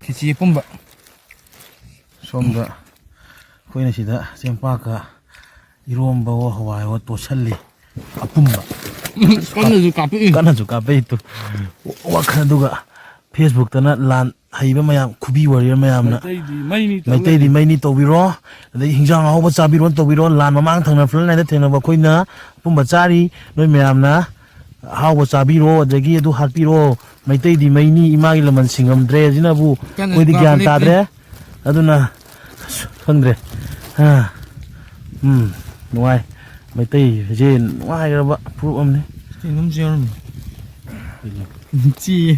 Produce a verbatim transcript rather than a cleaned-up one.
ꯈꯦꯆꯤ ꯑꯄꯨꯝꯕ꯫ ꯁꯣꯝꯗ ꯑꯩꯈꯣꯏꯅ ꯁꯤꯗ ꯆꯦꯡꯄꯥꯛꯀ ꯏꯔꯣꯝꯕꯋꯣ ꯍꯋꯥꯏꯋꯣ ꯇꯣꯠꯁꯜꯂꯤ꯫ ꯑꯄꯨꯝꯕ꯫ ꯀꯟꯅꯁꯨ ꯀꯥꯞꯄꯛꯏ꯫ ꯀꯟꯅꯁꯨ ꯀꯥꯞꯄꯛꯏ ꯇꯨ꯫ ꯋꯥꯈꯜ ꯑꯗꯨꯒ Facebookꯇꯅ ꯂꯥꯟ ꯍꯩꯕ ꯃꯌꯥꯝ, ꯈꯨꯕꯤ warrior ꯃꯌꯥꯝꯅ, ꯃꯩꯇꯩꯗꯤ ꯃꯩꯅꯤ ꯇꯧ ꯃꯩꯇꯩꯗꯤ ꯂꯩ꯫ ꯃꯩꯅꯤ ꯇꯧꯕꯤꯔꯣ, ꯑꯗꯩ ꯍꯤꯟꯖꯥꯡ ꯑꯍꯥꯎꯕ ꯆꯥꯕꯤꯔꯣꯅ ꯇꯧꯕꯤꯔꯣ꯫ ꯂꯥꯟ ꯃꯃꯥꯡ ꯊꯪꯅ front lineꯗ ꯊꯦꯡꯅꯕ ꯑꯩꯈꯣꯏꯅ ꯑꯄꯨꯝꯕ ꯆꯥꯔꯤ꯫ ꯅꯣꯏ ꯃꯌꯥꯝꯅ ꯑꯍꯥꯎꯕ ꯆꯥꯕꯤꯔꯣ, ꯑꯗꯒꯤ ꯑꯗꯨ ꯍꯥꯠꯄꯤꯔꯣ꯫ ꯃꯩꯇꯩꯗꯤ ꯃꯩꯅꯤ, ꯏꯃꯥꯒꯤ ꯂꯃꯟ ꯁꯤꯡꯉꯝꯗ꯭ꯔꯦ꯫ ꯑꯁꯤꯅꯕꯨ ꯀꯟꯅꯁꯨ ꯑꯩꯈꯣꯏꯗꯤ ꯒ꯭ꯌꯥꯟ ꯀꯥꯞꯄ ꯂꯩꯇ꯭ꯔꯤ꯫ ꯇꯥꯗ꯭ꯔꯦ꯫ ꯑꯗꯨꯅ ꯑꯁ, ꯈꯪꯗ꯭ꯔꯦ꯫ ꯑꯥ, ꯎꯝ, ꯅꯨꯡꯉꯥꯏ꯫ ꯃꯩꯇꯩ ꯍꯥꯏꯁꯦ ꯅꯨꯡꯉꯥꯏꯈ꯭ꯔꯕ ꯐꯨꯔꯨꯞ ꯑꯃꯅꯤ꯫ ꯆꯦꯡꯒꯨꯝꯁꯨ ꯌꯥꯎꯔꯝꯃꯤ꯫ ꯆꯦ꯫